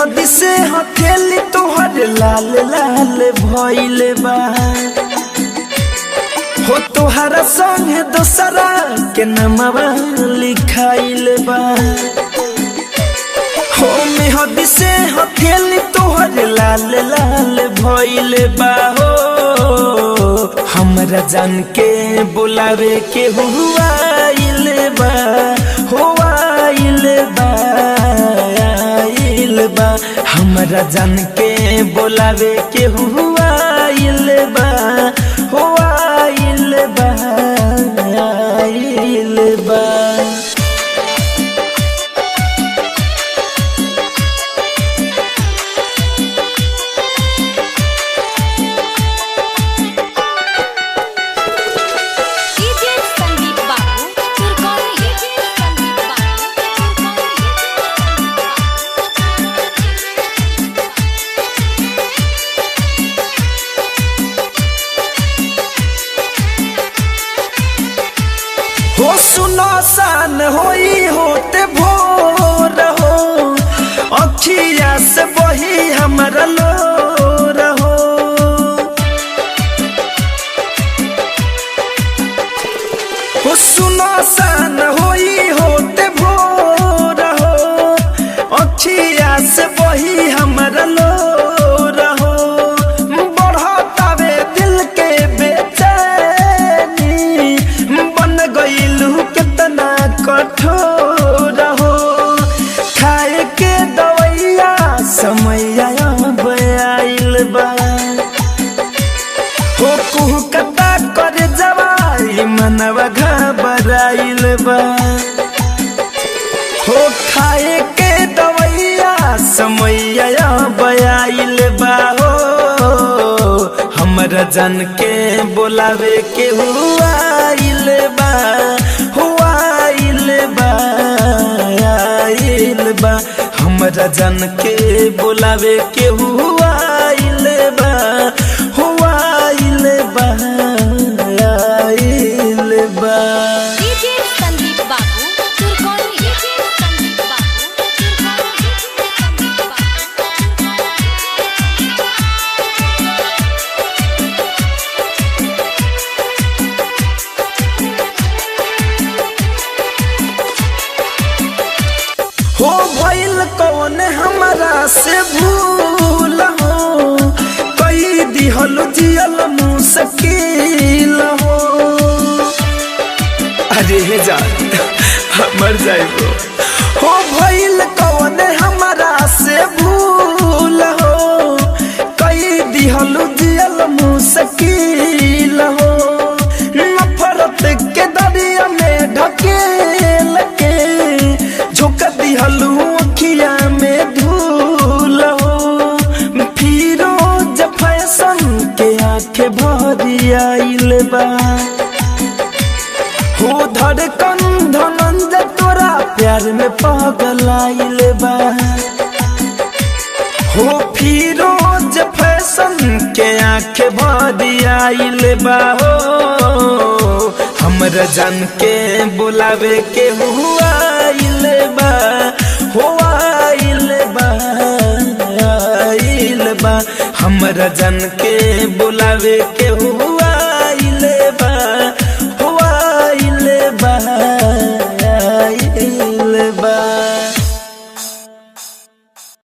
मेहदी से हथेली तोहर लाल लाल भइले बा। हो तोहरा संगे दोसरा के नमवा लिखाइल बा। हो मेहदी से हथेली तोहर लाल लाल भइले बा। हो हमरा जान के बुलावे के हुआइल बा, हुआइल बा, आइल बा। हमरा जान के बुलावे के हुआइल बा, हुआइल बा, आइल बा। डीजे संदीप बाबू चुरकौली, डीजे संदीप बाबू चुरकौली। हो सुनो सान होई होते भोर हो, अखिया से बही हमरा लोर हो। हो सुनो सान होई होते भोर हो, अखिया से बही हमरा लोर हो। बढ़तावे दिल के बेचैनी, बन गईलू कितना कठोर हो। खाए के दवैया समैया अब आइल बा। हो कुहकता कर जवाई मनवा घबराइल बा। हो खाए के दवैया समैया अब आइल बा। हो हमरा जान के बोलावे के हुआइल बा, हुआइल बा, आइल बा। हमरा जान के बोलावे के हुआइल बा, हुआइल बा, आइल बा। डीजे संदीप बाबू चुरकौली, डीजे संदीप बाबू चुरकौली, संदीप हो भइल कौन हमरा से भूल हो, कई दिहल जियल मुश्किल हो। अरे हे जा मर जाइबो। हो भइल कौन हमरा से भूल हो, कई दिहल जियल मुश्किल हो। नफरत के दरिया में ढकेल के झोंक दिहलू अखिया में धूल हो। फिरोज फैशन के आंख भरी आइल बा। हो धड़कन धनंजय तोरा प्यार में पागल आइल बा। हो फिरोज फैशन के आंख भरी आइल बा। हो हमरा जान के बुलावे के हुआइल बा, हुआइल बा, आइल बा। हमरा जान के बुलावे के हुआ